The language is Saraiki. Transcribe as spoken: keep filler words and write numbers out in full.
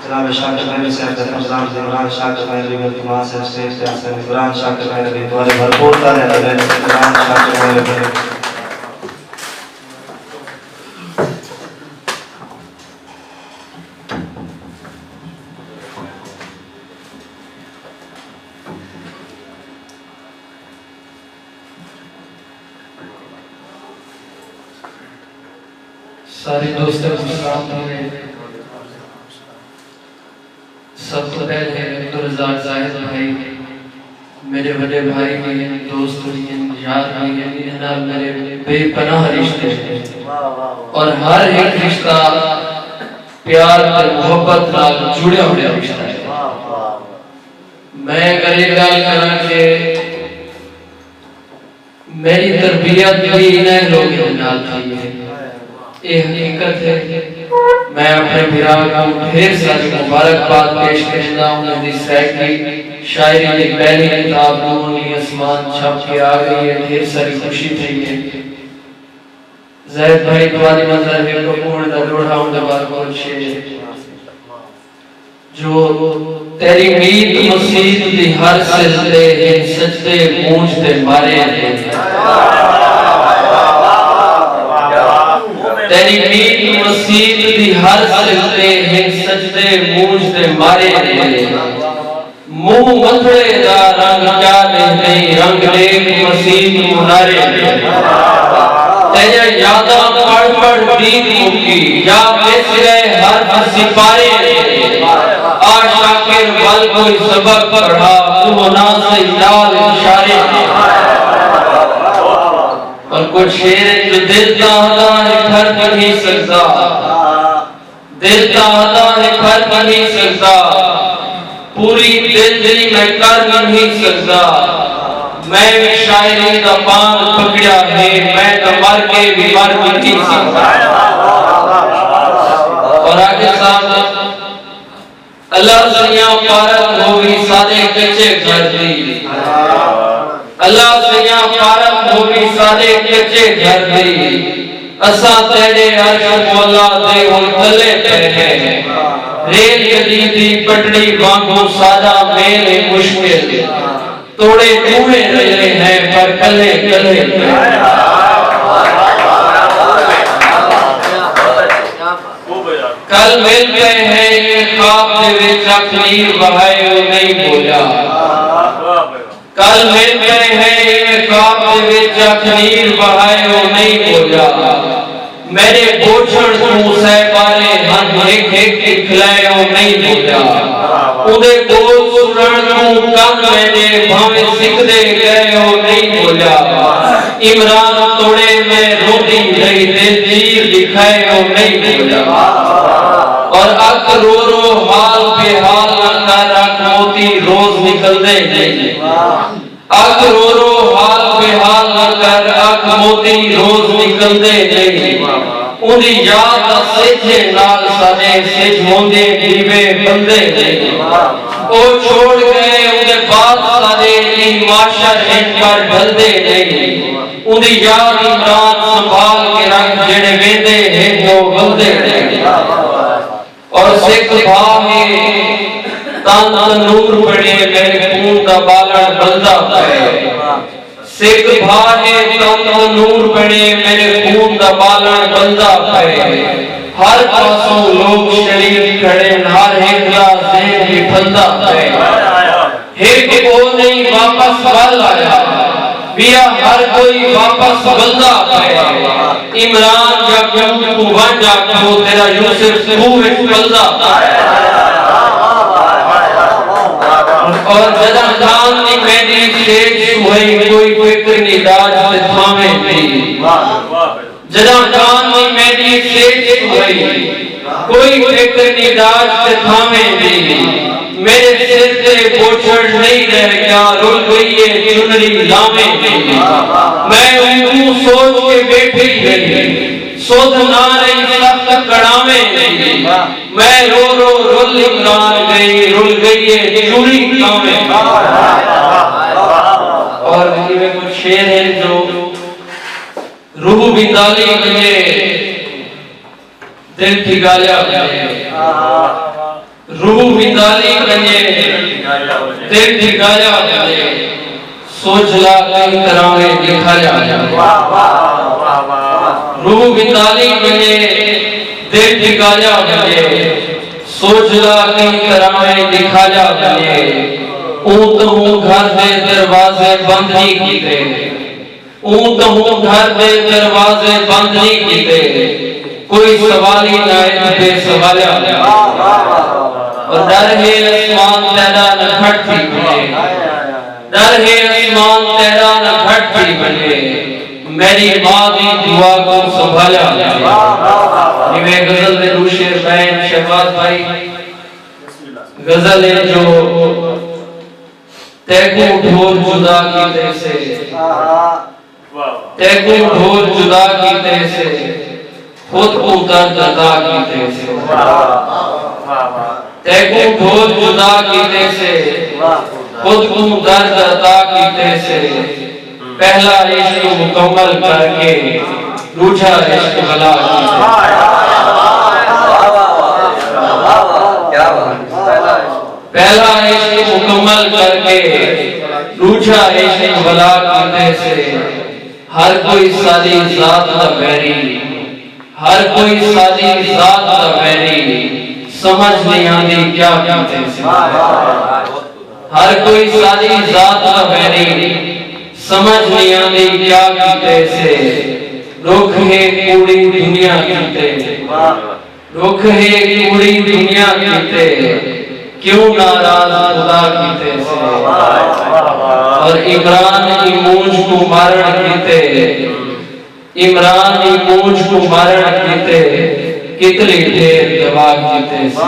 جناب شاکر مہروی صاحب دے فرزند عمران شاکر مہروی، عبدالرحمان صاحب سٹیج تے آسن۔ عمران شاکر مہروی، تہاݙے بھرپور تالیاں دے نال عمران شاکر مہروی۔ سارے دوستاں کوں سلام تھیوے۔ سب توں پہلے عبدالرزاق زاہد بھائی میݙے وݙے بھائی وی ہن، دوست وی ہن، یار وی ہن، انہاں نال میݙے بے پناہ رشتے ہن۔ اور ہر ہک رشتہ پیار تے محبت نال جڑیا ہویا رشتہ ہے۔ میں اگر یہ گل کراں کہ میݙی تربیت وی انہاں لوکیں دے نال تھئی ہے، یہ حقیقت ہے۔ میں اپݨے بھرا کوں ڈھیر ساری مبارکباد پیش کریندا، انہاں دی سرائیکی شاعری دی پہلی کتاب نور نی اسمان چھپ کے آ ڳئی ہے، ڈھیر ساری خوشی تھئی ہے۔ زید بھائی، تہاݙی نظر ہک اونج دا ݙوہڑا، اوندے بعد کجھ شعر۔ جو تیݙی میت مسیت دی ہر سر تے ہن سجدے مونجھ تے مارے ہن۔ تیݙی میت مسیت دی ہر سر تے ہن سجدے مونجھ تے مارے ہن۔ منہ متھڑے دا رنگ کیا ݙیہدیں، رنگ ݙیکھ مسیت منارے ݙے۔ تیݙیاں یاداں پڑھ پڑھ دید مکی، یا وس ڳئے حرف سپارے ݙے۔ آ شاکر ول کوئی سبق پڑھا، توں نہ سہی نال اشارے ݙے۔ اور کجھ شعر جو دل تاں آہدا ہے پھر نی سڳدا۔ دل تاں آہدا ہے پھر نی سڳدا، پوری دل دی میں کر نی سڳدا۔ میں وی شاعری دا پاند پکڑیا ہے، میں تاں مر کے وی مر نی سڳدا۔ اور عاقب صاحب، اللہ سئیاں پارت ہووی سارے کچے گھر دی۔ اللہ سئیاں پارت ہووی سارے کچے گھر دی، اساں تیݙے عرش مولا دے ہݨ تلے پئے ہیں۔ ریل ڳݙی دی پٹڑی وانگوں ساݙا میل ہے مشکل، توڑے ݙوہیں رلے ہیں پر کلھے کلھے پئے ہیں۔ کل مل پئے ہیں ایویں خواب دے وچ، اکھ نیر وہائے او نئیں ٻولیا۔ کل مل پئے ہیں ایویں خواب دے وچ، اکھ نیر وہائے او نئیں ٻولیا۔ میݙے بوچھݨ کوں سئے ٻارے ہن، ہک ہک اکھلائے او نئیں ٻولیا۔ اوندے ٻول سݨݨ کوں کن میݙے بھانویں سکدے ڳئے او نئیں ٻولیا۔ عمران توڑے میں روندی رہی، دل چیر ݙکھائے او نئیں ٻولیا۔ اور اکھ رو رو حال بے حال نہ کر، اکھ موتی روز نکلدے نئیں۔ اکھ رو رو حال بے حال نہ کر، اکھ موتی روز نکلدے نئیں۔ اوندی یاد دا سجھ ہے نال ساݙے، سجھ ہوندے ݙیوے ٻلدے نئیں۔ او چھوڑ ڳئے اوندے بعد ساݙے، ایں معاشر اچ پر ڈھلدے نئیں۔ اوندی یاد عمران سنبھال کے رکھ، جیڑھے ویندے ہن او ولدے نئیں۔ اور سکھ بھا ہے تن تنور بݨے، میݙے خون دا ٻالݨ ٻلدا پئے۔ سکھ بھا ہے تن تنور بݨے، میݙے خون دا ٻالݨ ٻلدا پئے۔ ہر پاسوں لوک شریک کھڑن، ہر ہک دا ذہن وی پھلدا پئے۔ ہک او نئیں واپس ول آیا، ٻیا ہر کوئی واپس ولدا پئے۔ عمران یعقوب کوں ونڄ آکھو، تیݙا یوسف کھوہ وچ پلدا پئے۔ اور جݙاں کان دی میݙی سیج سوہئی، کوئی فکر نی ݙاج تے تھاویں دی۔ جݙاں کان دی میݙی سیج سوہئی، کوئی فکر نی ݙاج تے تھاویں دی۔ میݙے سر تے بوچھڑ نئیں رہ ڳیا، رل ڳئی اے چنڑی لاویں دی۔ میں اونکوں سوچ کے ٻیٹھی رہی، سدھ نہ رہی سخت کڑاویں دی۔ میں رو رو رل عمران ڳئی، رل ڳئی اے چوڑی کاویں دی۔ اور ایویں کجھ شعر ہن جو روح وی ڳالی ونڄے، دل تھی ڳالیا ونڄے۔ روح وندالی ونڄے، دل ڈھڳایا ونڄے، سوجھلا کہیں طرحیں ݙکھایا ونڄے۔ روح وندالی ونڄے، دل ڈھڳایا ونڄے، سوجھلا کہیں طرحیں ݙکھایا ونڄے۔ اوں تہوں گھر دے دروازے بند نی کیتے، اوں تہوں گھر دے دروازے بند نی کیتے، کوئی سوالی نہ اچ بے سوایا ونڄے۔ اور ݙر ہے اسمان تیݙا نہ گھٹ تھی ونڄے، ݙر ہے اسمان تیݙا نہ گھٹ تھی ونڄے، میݙی ماں دی دعا کوں سنبھالیا ونڄے۔ ایویں غزل دے ݙو شعر ڳائے شہباز بھائی۔ غزل ہے جو تیکوں ڈھور جدا کیتے سے، تیکوں ڈھور جدا کیتے سے، خود کوں درد عطا کیتے سے۔ تیکوں ڈھور جدا کیتے سے، خود کوں درد عطا کیتے سے۔ پہلا عشق مکمل کر کے ݙوجھا عشق ولا کیتے۔ پہلا عشق مکمل کر کے ݙوجھا عشق ولا کیتے سے۔ ہر کوئی ساݙی ذات دا ویری، ہر کوئی ساݙی ذات دا ویری، سمجھ نہیں آندی کیا کیتے سے۔ ہر کوئی ساݙی ذات دا ویری، سمجھ نہیں آندی کیا کیتے سے۔ ݙکھ ہے کوڑی دنیا کیتے، ݙکھ ہے کوڑی دنیا کیتے، کیوں ناراض خدا کیتے سے۔ اور عمران دی مونجھ کوں مارݨ کیتے، عمران دی مونجھ کوں مارݨ کیتے، کتلی ڈھیر دوا کیتے سے۔